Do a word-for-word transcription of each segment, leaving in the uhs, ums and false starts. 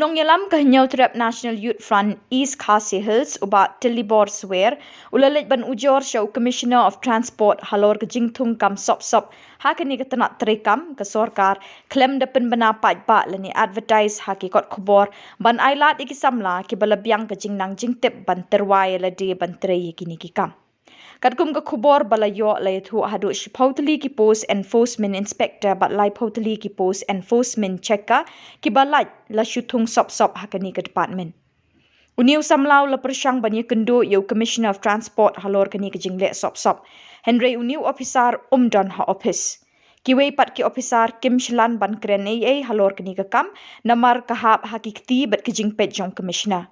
Nongïalam ka Hynñiewtrep National Youth Front East Khasi Hills, u Bah Tilibor Swer, u la leit ban ujor sha u Commissioner of Transport halor ka jingthung kam sop sop ha kane ka tnat treikam ka sorkar, khlem da pynbna paidbah lane advertise ha ki kot khubor ban ai lad ïa ki samla kiba la biang ka jingnang jingtip ban tyrwa ïa lade ban trei ïa kine ki kam. Katkum ka khubor ba la ïoh, la ïathuh haduh shiphew tylli ki post enforcement inspector bad laiphew tylli ki post enforcement checker kiba lait la shu thung sop sop ha kane ka department. Une u samla u la pyrshang ban ïakynduh ïa u Commissioner of Transport halor kane ka jingleh sop sop, hynrei une u ophisar um don ha ophis. Kiwei pat ki ophisar kim shlan ban kren ei ei halor kane ka kam, namar ka hap ha ki kti bad ki jingpeit jong u Commissioner.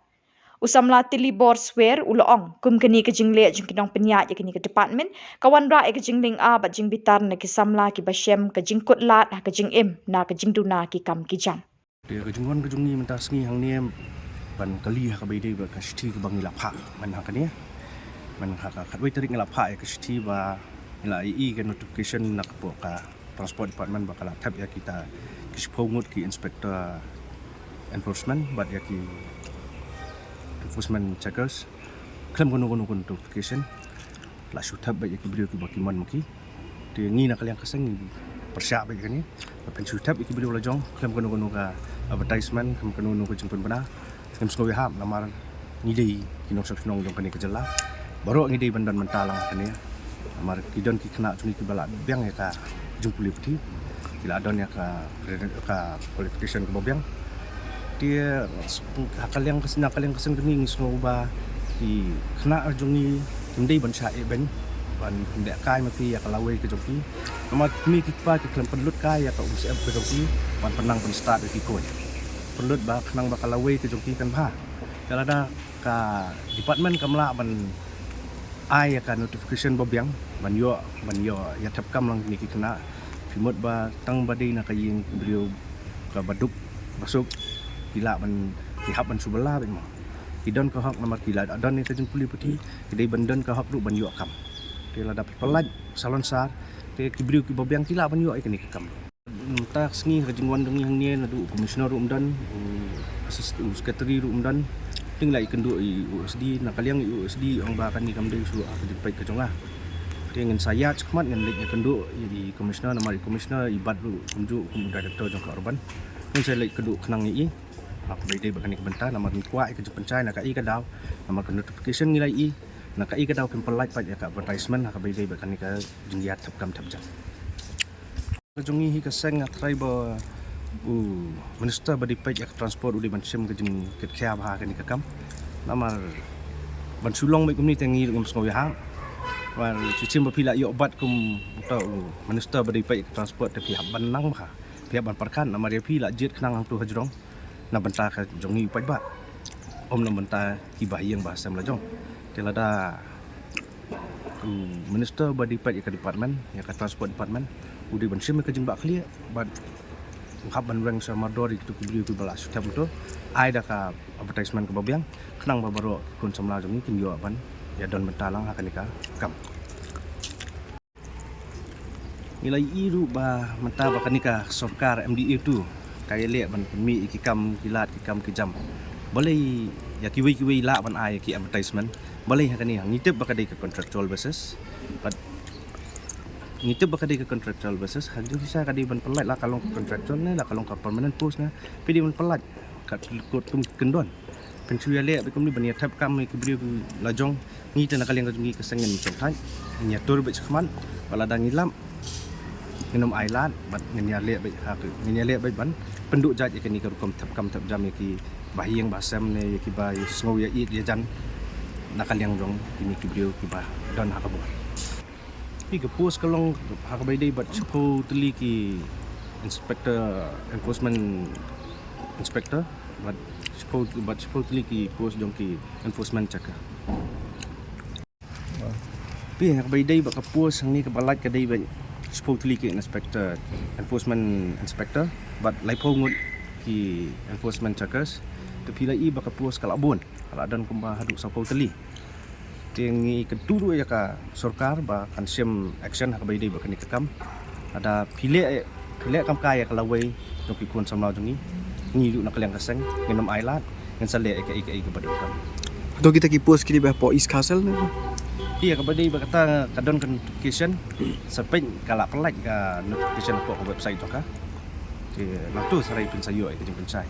U samla Tilibor Swer u la ong, kum kane ka jingleh jong ki nongpynïaid ïa kane ka department ka wanrah ïa ka jinglynga bad jingbitar na ki samla kiba shem ka jingkut lad ha ka jingim na ka jingduna ki kam ki jam. Te ka jingwan ka jong ngi mynta sngi hangne ban kylli ha kaba ïadei bad ka shithi kaba ngi la phah man ha kane. Man ha ka khatwei tarik ngi la phah ïa ka shithi ba ngi la ïohi ka notification na ka pok ka Transport Department ba ka la thep ïa kita ki shiphew ngut ki inspector enforcement bad ïa ki enforcement checkers. Khlem kano kano ka notification la shu thep bad ïa ki briew kiba ki mon ma ki. Te ngi na ka liang ka seng ngi pyrshah bad ïa kane. Ba phin shu thep ïa ki briew la jong khlem kano kano ka advertisement, khlem kano kano ka jingpynbna. Ngim sngew ïahap namar ngi dei ki nongshong shnong jong kane ka jylla. Baroh ngi dei ban don bynta lang ha kane. Namar ki don ki khynnah jong ngi kiba la biang ïa ka jingpule puthi. Ki la don ïa ka, ka qualification kaba biang. Te ha ka liang ka seng, na ka liang ka seng jong ngi ngi sngew ba ki khynnah jong ngi kim dei ban shah ïeh beiñ ban pyndep kai ma phi ïa ka lawei ka jong ki. Namar ki kmie ki kpa ki khlem pynlut kai ïa ka umsyep ka jong ki ban pynang pynstad ïa ki khun. Pynlut ba khnang ba ka lawei ka jong ki kan bha. Te lada ka department kam lah ban ai ïa ka notification ba biang ban ïoh, ban ïoh ïa thep kam lang kine ki khynnah. Phi mut ba tang ba dei na ka ïing ki briew kaba duk ba suk ki lah ban, ki hap ban shu bylla bad mo. Ki don ka hok namar ki la don ïa ka jingpule puthi, ki dei ban don ka hok ruh ban ïoh kam. Te lada phi pyllait salonsar te ki briew kiba biang ki lah ban ïoh ïa kine ki kam. Mynta ka sngi ha ka jingwan jong ngi hangne naduh u Commissioner ruh um don, u assist-, u Secretary ruh um don. Te ngi la ïakynduh ïa u OSD, na ka liang ïa u OSD ong ba kane kam dei shuh ha ka jingpeit ka jong nga. Te ngin sa ïaid shakhmat ngin leit ïakynduh ïa u Commissioner, namar u Commissioner i bat ruh kumjuh kum u Director jong ka urban. Ngin sa leit kynduh khnang ïa i ha kaba ïadei bad kane ka bynta, namar ngi kwah ïa ka jingpynshai na kaei ka daw, namar ka notification ngi la ïohi, na kaei ka daw kim pyllait pat ïa ka advertisement ha kaba ïadei bad kane ka jingïaid thep kam thep jam. Ka jong ngi hi ka seng nga tharai ba u Minister ba dei peit ïa ka transport u dei ban shim ka jingkitkhia bha ha kane ka kam. Namar ban shu long beit kumne te ngi ruh ngim sngew ïahap. Namar shu shim ba phi la ïoh bat kum uta u Minister ba dei peit ïa ka transport te phi hap ban nang bha. Phi hap ban pyrkhat namar ïa phi la jied khnang hangto hajrong na bynta ka jong ngi u paidbah. Ym na bynta ki bahaïing bahasem la jong. Te lada u Minister ba dei peit ïa ka department, ïa ka Transport Department, u dei ban shim ïa ka jingbahkhlieh bad u hap ban weng sha mardor ïa kito ki briew kiba la shu thep hangto. Ai da ka advertisement kaba biang khnang ba baroh ki khun samla jong ngi kin ïoh ban ïa don bynta lang ha kane ka kam. Ngi la ïohi ruh ba mynta ba kane ka sorkar MDA two ka ïaleh ban pynmih ïa ki kam ki lad ki kam ki jam. Balei ïa kiwei kiwei lah ban ai ïa ki advertisement? Balei ha kane ngi tip ba ka dei ka contractual basis. But ngi tip ba ka dei ka contractual basis, ha ka jingshisha ka dei ban pyllait la ka long ka contractual ne la ka long ka permanent post ne. Phi dei ban pyllait kat kot kum kyndon. Phin shu ïaleh bad kumne ban ïa thep kam ïa ki briew la jong. Ngi te na ka liang ka jong ngi ka seng ngin shongthait, ngin ïatur bad shakhmat, ba lada ngi lap ngin ym ai lad bad ngin ïaleh bad ha ka, ngin ïaleh bad ban pynduh jait ïa kane ka rukom thep kam thep jam ïa ki bahaïing bahasem ne ïa kiba ïa sngew ïa ïeit ïa jan na ka liang jong kine ki briew kiba don ha ka bor. Phi, ka post ka long ha kaba ïadei bad shiphew tylli ki inspector, enforcement inspector, bad shiphew, bad shiphew tylli ki post jong ki enforcement checker. Phi, ha kaba ïadei bad ka post hangne kaba lait ka dei bad shiphew tylli ki inspector, enforcement inspector, bad laiphew ngut ki enforcement checkers. Te phi la i ba ka post ka la bun, ka la don kumba haduh sawphew tylli. Te ngi kyntu ruh ïa ka sorkar ba kan shim action ha kaba ïadei bad kane ka kam. Lada phi leh, phi leh kam kai ïa ka lawei jong ki khun samla jong ngi, ngi ruh na ka liang ka seng ngin ym ailad, ngin sa leh ïa kaei kaei kaba donkam. To kita ki post kini ba hapoh East Khasi Hills ne? Ïa kaba dei ba kata ka don ka notification, sa peit ka la pynlait ka notification hapoh ka website jong ka. Te nangtu sa rai phin sa ïoh ïa ka jingpynshai.